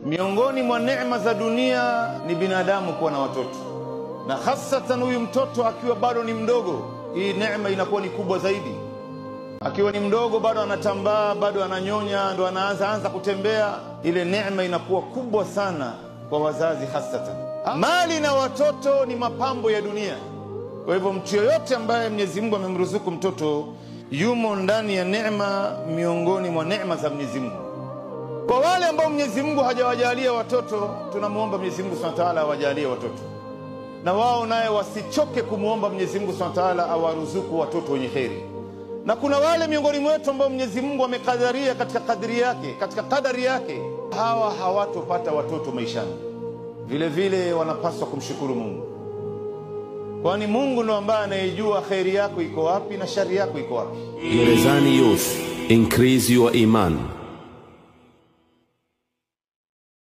Miongoni mwa neema za dunia ni binadamu kuwa na watoto, na hasatan huyu mtoto akiwa bado ni mdogo, hii neema inakuwa ni kubwa zaidi. Akiwa ni mdogo bado anatambaa, bado ananyonya, ndo anaanza anza kutembea, ile neema inakuwa kubwa sana kwa wazazi hasatan. Mali na watoto ni mapambo ya dunia. Kwa hivyo mtu yoyote ambaye Mwenyezi Mungu amemruzuku mtoto yumo ndani ya neema, miongoni mwa neema za Mwenyezi Mungu. Kwa wale ambao Mwenyezi Mungu hajawajalia watoto, tunamuomba Mwenyezi Mungu Subhanahu wa Ta'ala awajalie watoto, na wao naye wasichoke kumuomba Mwenyezi Mungu Subhanahu wa Ta'ala awaruzuku watoto wenye kheri. Na kuna wale miongoni mwetu ambao Mwenyezi Mungu amekadharia katika kadiri yake, katika kadari yake, hawa hawatopata watoto maishani. Vile vile wanapaswa kumshukuru Mungu, kwani Mungu ndo ambaye anayejua kheri yako iko wapi na shari yako iko wapi. Gerezani Youth, increase your iman.